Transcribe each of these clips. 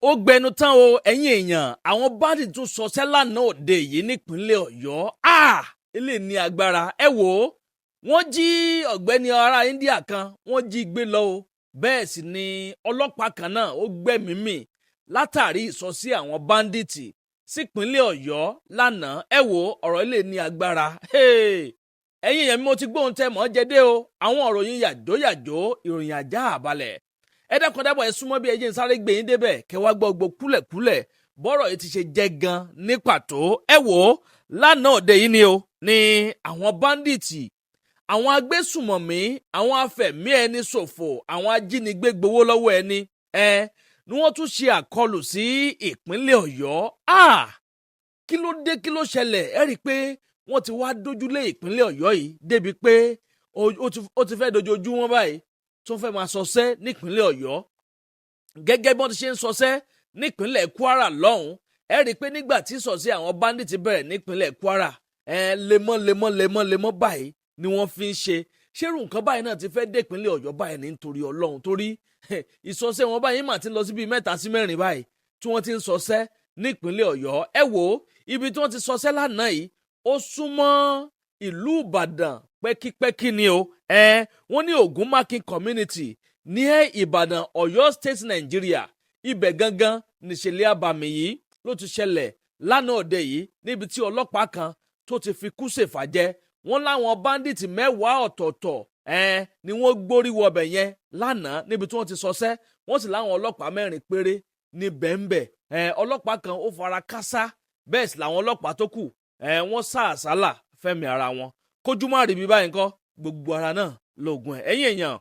Ó gbẹnu tán o, ẹ̀yin èèyàn. Àwọn bandit tún sọsẹ́ lánàá òde yìí nípínlẹ̀ Ọ̀yọ́. Ilé ní agbára. Ẹ wò ó, wọ́n jí ọ̀gbẹ́ni ará India kan, wọ́n jí gbé lọ o. Bẹ́ẹ̀ sì ni ọlọ́pàá kan náà ó gbẹ́mìí mì látàrí ìsọsí àwọn bandit sípínlẹ̀ Ọ̀yọ́ lánàá. Ẹ wò ó, ọ̀rọ̀ ilé ní agbára. Ẹ̀yin èèyàn mi, mo ti gbóhùn tẹ mọ́ jẹ́dé o. Àwọn ọ̀rọ̀ yín yàjóyàjó, ìròyìn ajá àbálẹ̀. Ẹ dákun dábọ̀, ẹ súnmọ́ bí ẹ jẹ́ ń sáré gbé yín débẹ̀ kẹ́ wá gbọ́ gbọ́ kúlẹ̀kúlẹ̀ bọ́rọ̀ yìí ti ṣe jẹ́ gan ní pàtó. Ẹ wò ó, lánàá òde yìí ni o ní àwọn bandit, àwọn agbésùmọ̀mí, àwọn afẹ̀mí ẹni ṣòfò, àwọn ajínigbé gbowó lọ́wọ́ ẹni ẹ ni wọ́n tún ṣe àkọlù sí ìpínlẹ̀ Ọ̀yọ́. Kí ló dé? Kí ló ṣẹlẹ̀? Ẹ rí i pé wọ́n ti wá dójúlé ìpínlẹ̀ Ọ̀yọ́ yìí débi pé ó ti fẹ́ dojoojúmọ́ báyìí tó fẹ́ máa sọsẹ́ nípínlẹ̀ Ọ̀yọ́, gẹ́gẹ́ bí wọ́n ti ṣe ń sọsẹ́ nípínlẹ̀ Kwara lọ́hùn. Ẹ rí i pé nígbà tí sọ̀sẹ́ àwọn bandit bẹ̀rẹ̀ nípínlẹ̀ Kwara, ẹ lemọ́ lemọ́ lemọ́ lemọ́ báyìí ni wọ́n fi ń ṣe. Ṣérù nǹkan báyìí náà ti fẹ́ dé ìpínlẹ̀ Ọ̀yọ́ báyìí ní nítorí Ọlọ́run? Torí ìsọsẹ́ wọn báyìí mà ti lọ sí bíi mẹ́ta sí mẹ́rin báyìí tí wọ́n ti ń sọsẹ́ nípínlẹ̀ Ọ̀yọ́. Ẹ wò ó, ibi tí wọ́n ti sọsẹ́ lánàá yìí, ó súnmọ́ ìlú Ìbàdàn pẹ́kípẹ́kí ni o. Ẹ wọ́n ní Ògúnmákin community ní Ìbàdàn, Ọ̀yọ́ State, Nàìjíríà. Ibẹ̀ gangan nìṣẹ̀lẹ̀ abàmì yìí ló ti ṣẹlẹ̀ lánàá òde yìí, níbi tí ọlọ́pàá kan tó ti fi kú ṣèfàjẹ́. Wọ́n láwọn bandit 10 ọ̀tọ̀ọ̀tọ̀ ẹ ni wọ́n gbórí wọbẹ̀ yẹn lánàá níbi tí wọ́n ti sọsẹ́. Wọ́n sì láwọn ọlọ́pàá 4 péré ní bẹ́ńbẹ̀. Ẹ ọlọ́pàá kan ó fara kásá, bẹ́ẹ̀ sì làwọn ọlọ́pàá tó kù ẹ wọ́n sá àsálà fẹ́mi ara wọn. Kójú má rí bí báyìí ńkọ́, gbogbo ara náà lóògùn ẹ̀. Ẹ̀yìn èèyàn,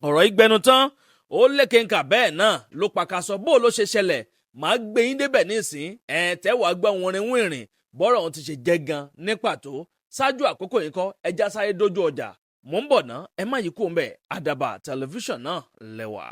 ọ̀rọ̀ ìgbẹnu tán, ó lékenkà, bẹ́ẹ̀ náà ló pakasọ. Bó ló ṣe ṣẹlẹ̀, màá gbé yín débẹ̀ nísìn. Ẹ̀ tẹ́wàá gbọ́ wọnrin wìnrìn bọ́rọ̀ ohun ti ṣe jẹ́ gan ní pàtó. Ṣáájú àkókò yìí kọ́, ẹja sáré dójú ọjà. Mò ń bọ̀ ná, ẹ má yí kó ń bẹ̀. Àdàbà Tẹlifíṣàn náà lẹ́wà.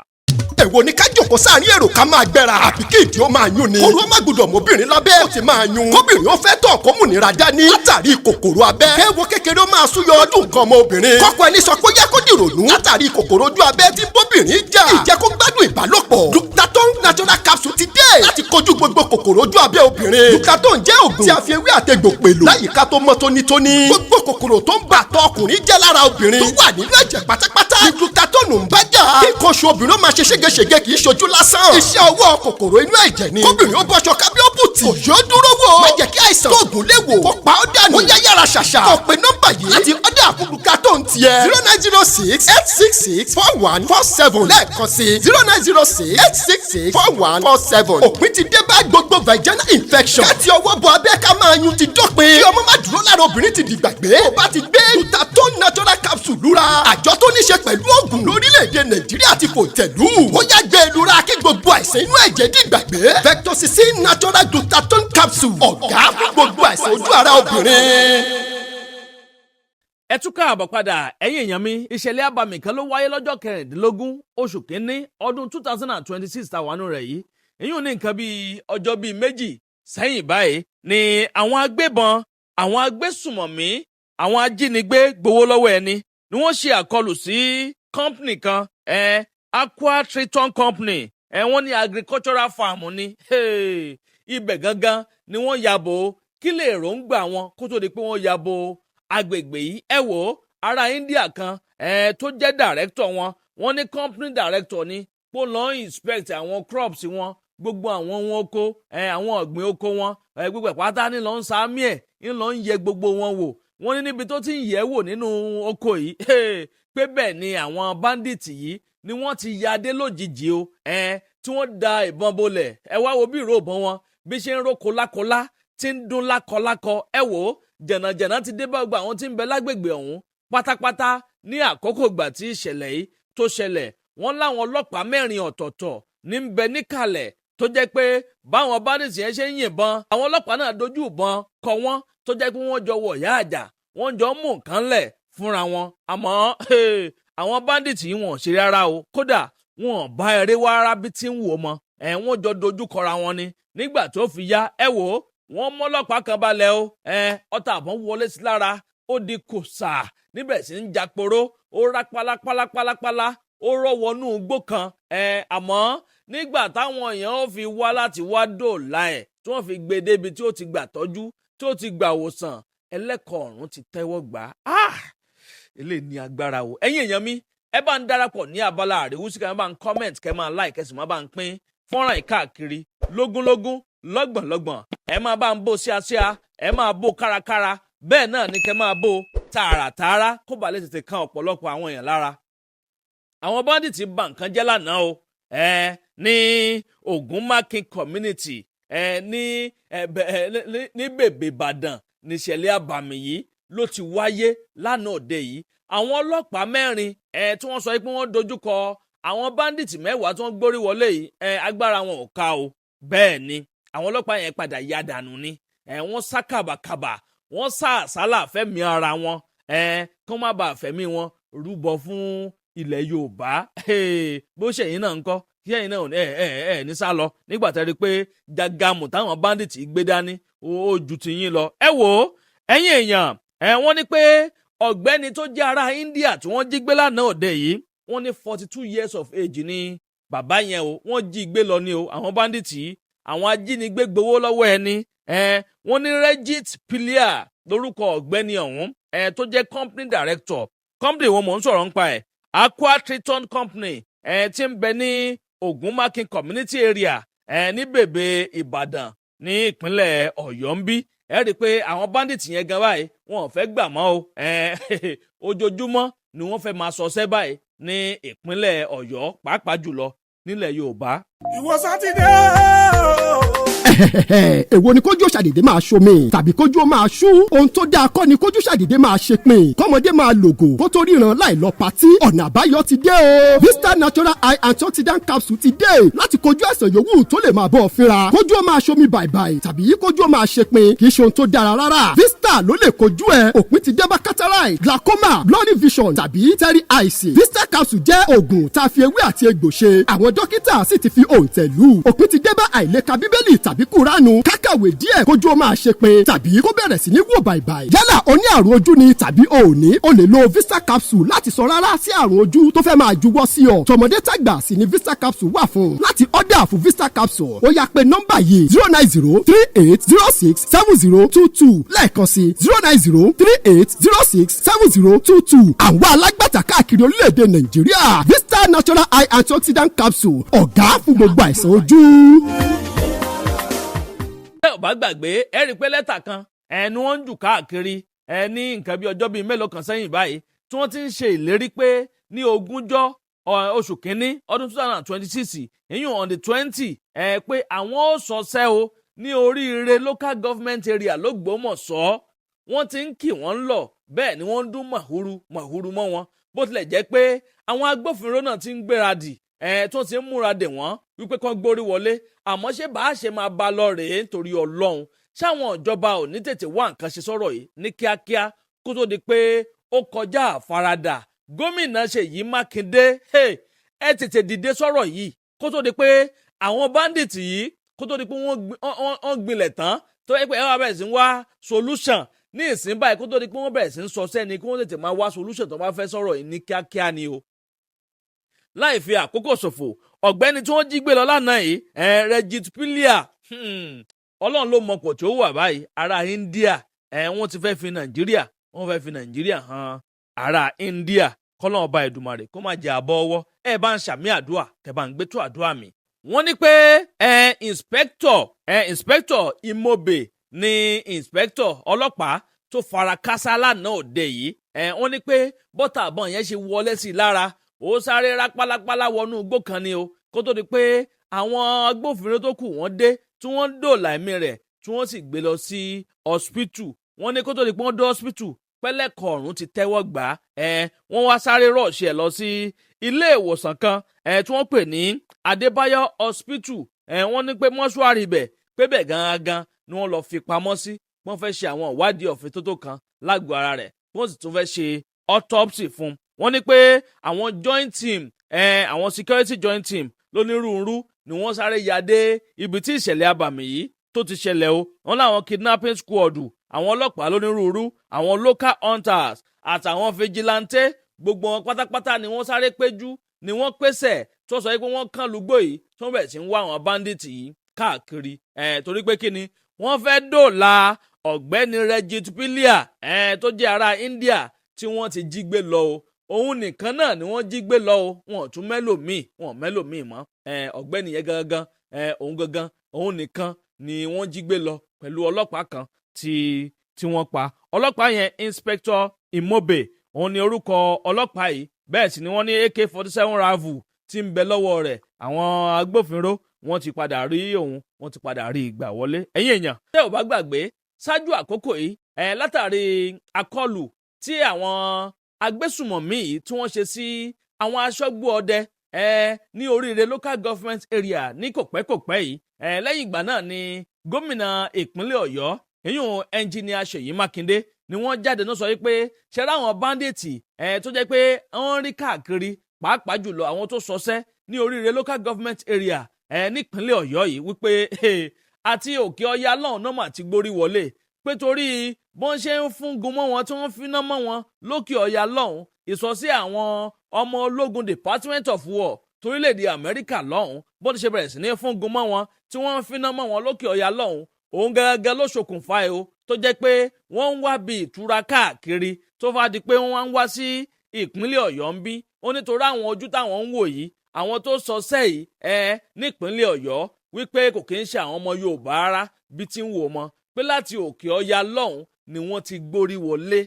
Èwo ni ká jòkó sáàrin èrò ká máa gbẹ́ra, àbí kí ìdí ó máa yún ni? Kóru ó má gbúdọ̀ mọ́bìnrin lábẹ́, ó ti máa yún. Kóbìnrin ó fẹ́ tọ̀ kó múnira dání látàrí kòkòrò abẹ́. Kéwo kékeré ó máa súyọ ọdún nǹkan ọmọ obìnrin. Kọ́kọ́ ẹni sọ pé ó yẹ kó dìrònú látàrí kòkòrò ojú abẹ́ tí bóbìnrin jà. Ìjẹ́ kó gbádùn ìbálòpọ̀. Dutaton natural capsule ti dé láti kojú gbogbo kòkòrò ojú abẹ́ obìnrin. Dutaton jẹ́ ògùn tí a fi ewé àtegbò pèlò láyìíká tó mọ́ tónítóní. Gbogbo kòkòrò tó ń bà tọ́ ọkùnrin jẹ́ lára obìnrin tó wà nínú ẹ̀jẹ̀ pátápátá ní Dutaton ń bá jà. Kí nǹkan oṣù obìnrin ó máa ṣe ségesège kì í ṣojú lásán. Iṣẹ́ ọwọ́ kòkòrò inú ẹ̀jẹ̀ ni. Kóbìnrin ó bọ́ṣọ kábíọ́bùtì. Kò yóò dúró wò. Má jẹ́ kí àìsàn tóògùn lè wò kó pa ọ́ dànù. Ó yá, yára ṣàṣà. Kó pe nọ́mbà yìí láti order fún Dutaton tiẹ̀: 09068664147. Lẹ́ẹ̀kan sí: 09068664147. Òpin ti dé bá gbogbo vaginal infection. Káti ọwọ́ bọ abẹ́ ká máa yun ti dópin. Kí ọmọ má dúró lára obìnrin ti dìgbàgbé. Tó bá ti gbé Dutaton natural capsule lura, àjọ tó ní ṣe pẹ̀lú oògùn lórílẹ̀‐èdè Nàìjíríà ti fò tẹ̀lú. Ó yá, gbé e lura kí gbogbo àìsàn inú ẹ̀jẹ̀ dìgbàgbé. Vectocicin natural Dutaton capsule, ọ̀gá fún gbogbo àìsàn ojú ara obìnrin. Ẹ tún káàbọ̀ padà, ẹ̀yin èèyàn mi. Ìṣẹ̀lẹ̀ abàmì kan ló wáyé lọ́jọ́ 16 oṣù kínní ọdún 2026 tàwánú rẹ̀ yìí. Èyí ò ní nǹkan bíi ọjọ́ bíi 2 sẹ́yìn báyìí ni àwọn agbébọn, àwọn agbésùmọ̀mí, àwọn ajínigbé gbowó lọ́wọ́ ẹni ni wọ́n ṣe àkọlù sí company kan, Aqua Triton Company. Wọ́n ní agricultural farm ni. Hey, ibẹ̀ gangan ni wọ́n ya bò. Kí lè èròǹgbà wọn kó tó di pé wọ́n ya bò agbègbè yìí? Ẹ wò ó, ará India kan tó jẹ́ director wọn, wọ́n ní company director ni, kó lọ inspect àwọn crops wọn, gbogbo àwọn ohun oko, àwọn ọ̀gbìn oko wọn, gbogbo ẹ̀ pátá ní lọ ń sàmì ẹ̀, ń lọ ń yẹ gbogbo wọn wò. Wọ́n ní níbi tó ti ń yẹ̀ wò nínú oko yìí, pé bẹ́ẹ̀ ni àwọn bandit yìí ni wọ́n ti ya dé lójijì o, tí wọ́n da ìbọn bolẹ̀. Ẹ wá wo bí ìró ìbọn wọn bí ṣe ń ró kólákólá, tí ń dún lákọlákọ. Ẹ wò ó, jẹ̀nàjẹ̀nà ti dé bá gbogbo àwọn tí ń bẹ lágbègbè ọ̀hún pátápátá ní àkókò ìgbà tí ìṣẹ̀lẹ̀ yìí tó ṣẹlẹ̀. Wọ́n láwọn ọlọ́pàá 4 ọ̀tọ̀ọ̀tọ̀ ní ń bẹ níkàlẹ̀, tó jẹ́ pé báwọn bandits yẹn ṣe ń yìnbọn, àwọn ọlọ́pàá náà dojú ìbọn kọ wọ́n, tó jẹ́ pé wọ́n jọ wọ̀ yá àjà, wọ́n jọ mú nǹkan lẹ̀ fúnra wọn. Àmọ́ àwọn bandits yìí, wọ́n ṣe rárá o. Kódà wọn bá eré wá rárá bí tí ń wò mọ́ ẹ̀. Wọ́n jọ dojú kọra wọn ni. Nígbà tó fi yá, ẹ wò ó, wọ́n mọ́lọ́pàá kan balẹ̀ o. Ẹ ọta àbọ̀n wọlé sí lára, ó di kòsà níbẹ̀ sí ń japoro, ó rá pálápálápálápálá, ó rọ́ wọnú igbó kan. Ẹ àmọ́ Nígbà táwọn èèyàn ó fi wá láti wá dòòlà ẹ̀, tí wọ́n fi gbé débi tí ó ti gbà tọ́jú, tí ó ti gbà wòsàn, ẹlẹ́kọ̀ọ́ ọ̀run ti tẹ́wọ́ gbà á. Eléyìí ní agbára o. Ẹ̀yin èèyàn mi, ẹ bá ń darapọ̀ ní abala àríwísí, kẹ́ ẹ bá ń comment, kẹ́ máa like, kẹ́ sì máa bá ń pín fọ́nrán yìí káàkiri lógúnlógún, lọ́gbọ̀nlọ́gbọ̀n. Ẹ máa bá ń bó síáṣíá, ẹ máa bó kárakára, bẹ́ẹ̀ náà ni kẹ́ máa bó tààràtààrà, kó bàa lè tètè kan ọ̀pọ̀lọpọ̀ àwọn èèyàn lára. Àwọn bandits bà nǹkan jẹ́ lánàá o, ẹ ní Ogunmakin community, ẹ ní ẹ ní bèbè Ìbàdàn níṣẹ̀lẹ̀ àbàmì yìí ló ti wáyé lánàá òde yìí. Àwọn ọlọ́pàá 4 ẹ tí wọ́n sọ pé wọ́n dojúkọ àwọn bandits 10 tí wọ́n gbórí wọlé yìí, ẹ agbára wọn ò ká o. Bẹ́ẹ̀ ni àwọn ọlọ́pàá yẹn padà ya dànù ni. Ẹ wọ́n sá kàbàkàbà, wọ́n sá àsálà fẹ́mi ara wọn, ẹ kí wọ́n má bàa fẹ̀mí wọn rúbọ fún ilẹ̀ Yorùbá. Bó ṣẹ̀yìn náà ń kọ́ kí ẹ̀yin náà ẹ ẹ ẹ ní sá lọ nígbà tẹ́ rí i pé jagamu táwọn bandits gbé dání ó ju tiyín lọ. Ẹ wò ó, ẹ̀yin èèyàn, ẹ wọ́n ní pé ọ̀gbẹ́ni tó jẹ́ ará India tí wọ́n jí gbé lánàá òde yìí, wọ́n ní 42 years of age ní bàbá yẹn o. Wọ́n jí gbé lọ ní o. Àwọn bandits yìí, àwọn ajínigbé gbowó lọ́wọ́ ẹni. Ẹ wọ́n ní Regit Pilia lórúkọ ọ̀gbẹ́ni ọ̀hún, ẹ tó jẹ́ company director. Company wo mò ń sọ̀rọ̀ nípa ẹ̀? Aqua Triton Company, ẹ tí ń bẹ ní Ogunmakin community area, ẹ ní bèbè Ìbàdàn ní ìpínlẹ̀ Ọ̀yọ́ ń bí. Ẹ rí i pé àwọn bandits yẹn gan báyìí, wọn ò fẹ́ gbà mọ́ o. Ẹ ojoojúmọ́ ni wọ́n fẹ́ máa sọsẹ́ báyìí ní ìpínlẹ̀ Ọ̀yọ́, pàápàá jùlọ nílẹ̀ Yorùbá. Ìwọ Sátidé o. Èwo ni kójú ṣàdédé máa ṣomi tàbí kójú ó máa ṣú? Ohun tó dáa kọ́ ni kójú ṣàdédé máa ṣe pin, kọ́mọdé máa lògò kó tó ríran láì lọ patí. Ọ̀nà àbáyọ ti dé o. Vista Natural Eye Antioxidant Capsule ti dé láti kojú àìsàn yòówù tó lè máa bọ́ ọ fínra. Kójú ó máa ṣomi bàìbàì tàbí kójú ó máa ṣe pin kì í ṣe ohun tó dára rárá. Vista ló lè kojú ẹ. Òpin ti dé bá cataract, glaucoma, blurry vision tàbí teary eyes. Vista capsule jẹ́ oògùn tá a fi ewé àti egbò ṣe. Àwọn dókítà sì ti fi òǹtẹ̀ lù. Òpin ti dé bá àìlèka Bíbélì tàbí Kúránù, kákàwé díẹ̀ kójú ó máa ṣe pin tàbí kó bẹ̀rẹ̀ sí ní wò bàìbàì. Yálà o ní àrùn ojú ni tàbí o ò ní, o lè lo Vista capsule láti sọ rárá sí àrùn ojú tó fẹ́ máa juwọ́ sí ọ. Tọmọdé tàgbà sì ni Vista capsule wà fún. Láti order fún Vista capsule, ó yá, pé nọ́mbà yìí: 09038067022. Lẹ́ẹ̀kan sí: 09038067022. Àwọn alágbàtà káàkiri orílẹ̀-èdè Nàìjíríà. Vista Natural Eye Antioxidant Capsule, ọ̀gá fún gbogbo àìsàn ojú. Ẹ ò bá gbàgbé, ẹ rí i pé lẹ́tà kan ẹnu wọn ń jù káàkiri ẹ ní nǹkan bí ọjọ́ bíi mélòó kan sẹ́yìn báyìí, tí wọ́n ti ń ṣe ìlérí pé ní 20 oṣù kínní ọdún 2026, ìyún on the 20, ẹ pé àwọn ó sọsẹ́ o ní Oríire Local Government Area lÓgbómọ̀ṣọ́. Wọ́n ti ń kì wọ́n lọ, bẹ́ẹ̀ ni wọ́n ń dún màhúrú màhúrú mọ́ wọn. Bó tilẹ̀ jẹ́ pé àwọn agbófinró náà ti ń gbéradì ẹ, tó ti ń múra dè wọ́n wípé kán gbórí wọlé, àmọ́ ṣé bá a ṣe máa bá lọ rèé? Nítorí Ọlọ́run, ṣáwọn ìjọba ò ní tètè wá nǹkan ṣe sọ̀rọ̀ yìí ní kíákíá kó tó di pé ó kọjá àfaradà? Gómìnà Ṣèyí Mákindé, ẹ tètè dìde sọ̀rọ̀ yìí kó tó di pé àwọn bandits yìí, kó tó di pé wọ́n gbilẹ̀ tán, tó yẹ pé ẹ wá bẹ̀rẹ̀ sí ń wá solution ní ìsín báyìí. Kó tó di pé wọ́n bẹ̀rẹ̀ sí ń sọ sẹ́ni, kí wọ́n tètè máa wá solution tó bá fẹ́ sọ̀rọ̀ yìí ní kíákíá ni o. Láì fi àkókò ṣòfò, ọ̀gbẹ́ni tí wọ́n jí gbé lọ lánàá yìí, ẹ̀ Regit Pilia, Ọlọ́run ló mọ pọ̀ tí ó wà báyìí. Ará India, ẹ̀ wọ́n ti fẹ́ fi Nàìjíríà, wọ́n fẹ́ fi Nàìjíríà hàn ará India. Kọ́lọ́n ọba Èdùmàrè kó má jẹ́ àbọ̀ ọwọ́. Ẹ bá ń ṣàmì àdúrà, kẹ́ bá ń gbé tó àdúrà mi. Wọ́n ní pé ẹ inspector, ẹ inspector Imobe ní inspector ọlọ́pàá tó fara kásá lánàá òde yìí. Ẹ wọ́n ní pé bọ́tà àbọ̀n yẹn ṣe wọlé sí i lára, ó sáré rápálápálá wọnú igbó kan ni o, kó tó di pé àwọn agbófinró tó kù wọ́n dé, tí wọ́n dòòlà ẹ̀mí rẹ̀, tí wọ́n sì gbé lọ sí hospital. Wọ́n ní kó tó di pé wọ́n dé hospital, pẹ́lẹ́kọ̀ ọ̀run ti tẹ́wọ́ gbà á. Ẹ wọ́n wá sáré rush ẹ̀ lọ sí ilé ìwòsàn kan ẹ tí wọ́n pè ní Adébáyọ̀ Hospital. Ẹ wọ́n ní pé mọ́ṣúárì ibẹ̀, pé bẹ́ẹ̀ gangan ni wọ́n lọ fi pamọ́ sí. Wọ́n fẹ́ ṣe àwọn ìwádìí ọ̀fin tó tó kan lágọ̀ọ́ ara rẹ̀, wọ́n sì tún fẹ́ ṣe autopsy fún un. Wọ́n ní pé àwọn joint team, ẹ àwọn security joint team lónírúurú ni wọ́n sáré ya dé ibi tí ìṣẹ̀lẹ̀ abàmì yìí tó ti ṣẹlẹ̀ o. Wọ́n láwọn kidnapping squad, àwọn ọlọ́pàá lónírúurú, àwọn local hunters àtàwọn vigilante, gbogbo wọn pátápátá ni wọ́n sáré péjú, ni wọ́n pèsè tí Tó sọ pé wọ́n kàn lùgbò yìí, tó bẹ̀rẹ̀ sí ń wá àwọn bandit yìí káàkiri torí pé kí ni wọ́n fẹ́ dóòlà ọ̀gbẹ́ni Regit Pilia tó jẹ́ ará India tí wọ́n ti jí gbé lọ o. Òun nìkan náà ni wọ́n jí gbé lọ o, wọn ò tún mẹ́lòmíì, wọn ò mẹ́lòmíì mọ́. Ọ̀gbẹ́ni yẹn gangan, òun gangan, òun nìkan ni wọ́n jí gbé lọ pẹ̀lú ọlọ́pàá kan tí wọ́n pa. Ọlọ́pàá yẹn, Inspector Imobe, òun ni orúkọ ọlọ́pàá yìí. Bẹ́ẹ̀ sì ni wọ́n ní AK-47 rifle tí ń bẹ lọ́wọ́ rẹ̀, àwọn agbófinró wọ́n ti padà rí òun, wọ́n ti padà rí ìgbà wọlé. Ẹ̀yin èèyàn, tẹ́ ò bá gbàgbé, ṣáájú àkókò yìí látàrí àkọlù tí àwọn agbésùmọ̀mí yìí tí wọ́n ṣe sí àwọn aṣọ́gbó ọdẹ ní Oríire Local Government Area ní kòpẹ́kòpẹ́ yìí, lẹ́yìn ìgbà náà ni gómìnà ìpínlẹ̀ Ọ̀yọ́, ìyún Ẹnjìnìà Ṣèyí Mákindé, ni wọ́n jáde náà sọ wípé ṣe ráwọn bandit tó jẹ́ pé wọ́n rí káàkiri, pàápàá jùlọ àwọn tó sọsẹ́ ní Oríire Local Government Area nípínlẹ̀ Ọ̀yọ́ yìí, wípé àti òkè ọya lọ́hùn náà mà ti gbórí wọlé, pé torí bọ́n ṣe ń fúngun mọ́ wọn tí wọ́n finá mọ́ wọn lókè ọya lọ́hùn, ìsọsí àwọn ọmọ ológun Department of War torílẹ̀-èdè Amẹ́ríkà lọ́hùn, bó ti ṣe bẹ̀rẹ̀ sí ní fúngun mọ́ wọn tí wọ́n ń finá mọ́ wọn lókè ọya lọ́hùn, òun gẹ́gẹ́ ló ṣokùnfà ẹ̀ o, tó jẹ́ pé wọ́n ń wá bí ìtura káàkiri, tó fà di pé wọ́n wá ń wá sí ìpínlẹ̀ Ọ̀yọ́ ń bí. Ó nítorí àwọn ojú táwọn ń wò yìí, àwọn tó sọ sẹ́yìí nípínlẹ̀ Ọ̀yọ́, wípé kò kí ń ṣe àwọn ọmọ Yorùbá rárá bí tí ń wò mọ́, pé láti òkè ọya lọ́hùn ni wọ́n ti gbórí wọlé.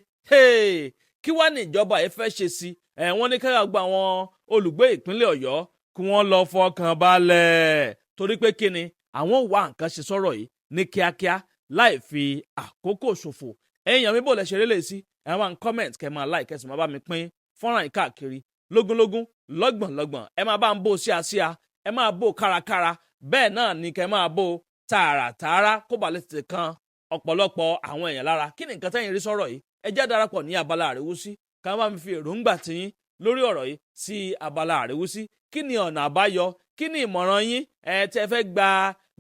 Kí wá ní ìjọba yìí fẹ́ ṣe sí ẹ? Wọ́n ní káyọ̀ gba àwọn olùgbé ìpínlẹ̀ Ọ̀yọ́ kí wọ́n lọ fọkàn balẹ̀, torí pé kí ni àwọn wá nǹkan ṣe sọ̀rọ̀ yìí ní kíákíá láì fi àkókò ṣòfò. Ẹ̀yin mi, bò lẹ ṣeré lè sí, ẹ máa ń comment, kẹ́ máa like, kẹ́ sì máa bá mi pín fọ́nrán yìí káàkiri lógúnlógún, lọ́gbọ̀nlọ́gbọ̀n. Ẹ máa bá ń bò síasíá, ẹ máa bò kárakára, bẹ́ẹ̀ náà ni kẹ́ máa bò tààràtààrà kó ba lè tètè kan ọ̀pọ̀lọpọ̀ àwọn èèyàn lára. Kí ni nǹkan tẹ́yìn rí sọ̀rọ̀ yìí? Ẹ jẹ́ darapọ̀ ní abala àríwísí, ká bá mi fi èròǹgbà tiyín lórí ọ̀rọ̀ yìí sí abala àríwísí. Kí ni ọ̀nà àbáyọ? Kí ni ìmọ̀ràn yín ẹ tẹ́ fẹ́ gba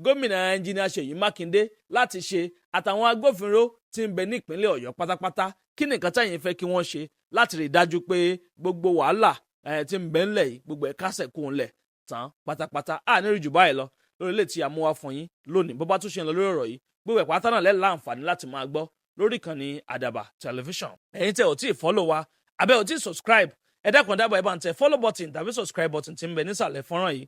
gómìnà Ẹnjìnìà Ṣèyí Mákindé láti ṣe àtàwọn agbófinró tí ń bẹ nípínlẹ̀ Ọ̀yọ́ pátápátá? Kí ni nǹkan tẹ́yìn fẹ́ kí wọ́n ṣe láti rí i dájú pé gbogbo wàhálà tí ń bẹ ńlẹ̀ yìí, gbogbo ẹ̀ kásẹ̀ kó ńlẹ̀ tán pátápátá? À ní rí jù báyìí lọ lórí ilé tí a mú wá fún yín lónìí. Bó bá tún ṣe ń lọ lórí ọ̀rọ̀ yìí, gbogbo ẹ̀ pátá náà lẹ́ láǹfààní láti máa gbọ́ lórí ìkànnì Àdàbà Tẹlifíṣàn. Ẹ̀yin tẹ́ ò tí ì follow wa àbẹ́ ò tí ì subscribe, ẹ dákun dábàá, ẹ bá ń tẹ follow button tàbí subscribe button tí ń bẹ nísàlẹ̀ fọ́nrán yìí.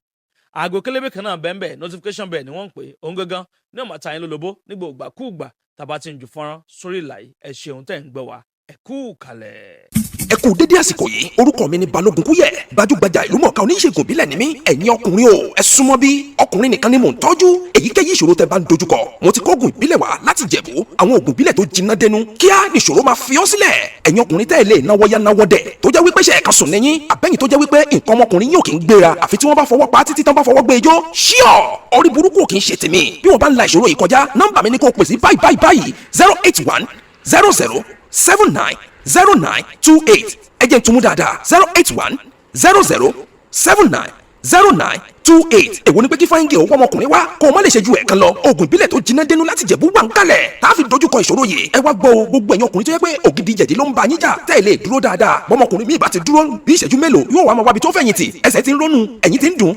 Aago kélébé kan náà bẹ́ẹ̀, notification bell ni wọ́n ń pè é, òun gangan ní ọ̀mà ta yín lólobó nígbà ògbàkúùgbà tàbá ti ń ju fọ́nrán sórí ìlà yìí. Ẹ ṣeun tẹ́ ń gbọ́ wa, ẹ kú kalẹ̀. Ẹ kú dédé àsìkò yìí. Orúkọ mi ni Balógun Kúyẹ̀, gbajúgbajà ìlúmọ̀ọ́ká oníṣègùn ìbílẹ̀ ni mí. Ẹ̀yin ọkùnrin o, ẹ súnmọ́ bí. Ọkùnrin nìkan ni mò ń tọ́jú. Èyíkéyìí ìṣòro tẹ́ bá ń dojúkọ, mo ti kógun ìbílẹ̀ wá láti Jẹ̀bú, àwọn òògùn ìbílẹ̀ tó jiná dẹnu, kíá nìṣòro máa fi ọ́ sílẹ̀. Ẹ̀yin ọkùnrin tẹ́ ẹ lè náwó yá náwó dẹ̀, tó jẹ́ wípé ṣe ẹ̀ka sùn níyìn, àbẹ́yìn tó jẹ́ wípé nǹkan ọmọkùnrin yóò kì í gbéra àfi tí wọ́n bá fọwọ́ pa, títí tán bá fọwọ́ gbé ijó ṣíọ̀. Orí burúkú kì í ṣe tèmi. Bí wọ́n bá ń la ìṣòro yìí kọjá, nọ́mbà mi ni kò pè sí báyìí báyìí báyìí: 08100790928. Ẹ jẹ́ n tún mú dáadáa: 08100790928. Èwo ni pé kí fáyíngì òwò ọmọkùnrin wá kó o má lè ṣe ju ẹ̀kan lọ? Oògùn ìbílẹ̀ tó jiná dénú láti Jẹ̀bú wà ń kalẹ̀ tá a fi dojúkọ ìṣòro yìí. Ẹ wá gbọ́ o, gbogbo ẹ̀yin ọkùnrin tó yẹ pé ògidì jẹ̀dí ló ń bá yín jà, tẹ́ ẹ lè dúró dáadáa, bọ́mọkùnrin míì bá ti dúró bí ìṣẹ́jú mélòó, yóò wá máa wábi tó fẹ̀yìntì, ẹsẹ̀ ti ń rónú, ẹ̀yìn ti ń dùn,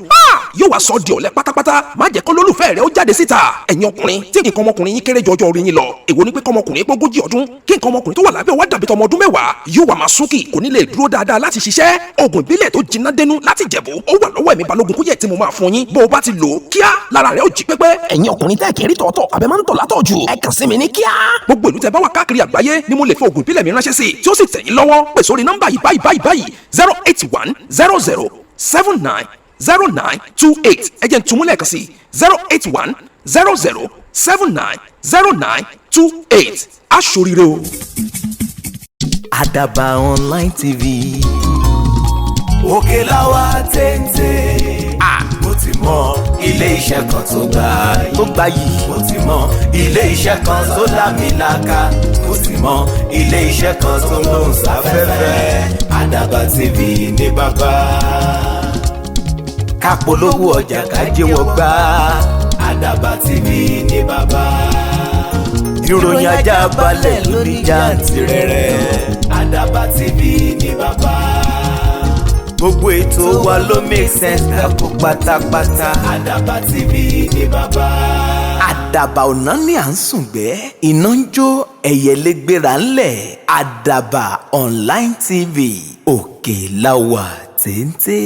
yóò wá sọ di ọ̀lẹ pátápátá. Má jẹ́ kó lólùfẹ́ rẹ ó jáde síta. Ẹ̀yin ọkùnrin tí nǹkan ọmọkùnrin yín kéré jọjọ orí yín lọ, èwo ni pé kọ́mọkùnrin pé 40 ọdún, kí nǹkan ọmọkùnrin tó wà lábẹ́ wá dàbí tọmọ ọdún 10, yóò wá máa súnkì, kò ní lè dúró dáadáa láti ṣiṣẹ́? Oògùn ìbílẹ̀ tó jiná dénú láti Jẹ̀bú ó wà lọ́wọ́ ẹ̀mí Balógun Kúyẹ̀ tí mo máa fún yín. Bó o bá ti lò ó, kíá lára rẹ̀ ó jí pépé. Ẹ̀yin ọkùnrin tẹ́ kiri tọ̀tọ̀ àbẹ̀ máa ń tọ̀ látọ̀ jù, ẹ kàn sí mi ní kíá. Gbogbo ìlú tẹ́ bá wà káàkiri àgbáyé ni mo lè fi oògùn ìbílẹ̀ mi ránṣẹ́ sí, tí ó sì tẹ̀ yín lọ́wọ́. Pè sórí nọ́mbà yìí báyìí báyìí báyìí: 08100790928. Ẹ jẹ́ n tún mú lẹ́ẹ̀kan sí: 08100790928. Aṣoríire o. Àdàbà Online TV. Òkè láwa téńté, mo ti mọ ilé iṣẹ́ kan tó gbà yìí, tó gbayì. Mo ti mọ ilé iṣẹ́ kan tó lámìlaka, mo ti mọ ilé iṣẹ́ kan tó ń lòún sáfẹ́fẹ́. Àdàbà TV ní bàbá, ká polówó ọjà, ká jẹ́wọ́ gbá. Àdàbà TV ní bàbá, ìròyìn ajá balẹ̀ lóní jàǹtìrẹrẹ. Àdàbà TV ní bàbá. Gbogbo ètò wa ló make sense dàpọ̀ pátápátá. Àdàbà TV ní bàbá. Àdàbà ọ̀nà ní à ń sùn gbẹ́ iná ń jó ẹyẹlé gbéra ńlẹ̀. Àdàbà Online TV, òkè la wà téńté.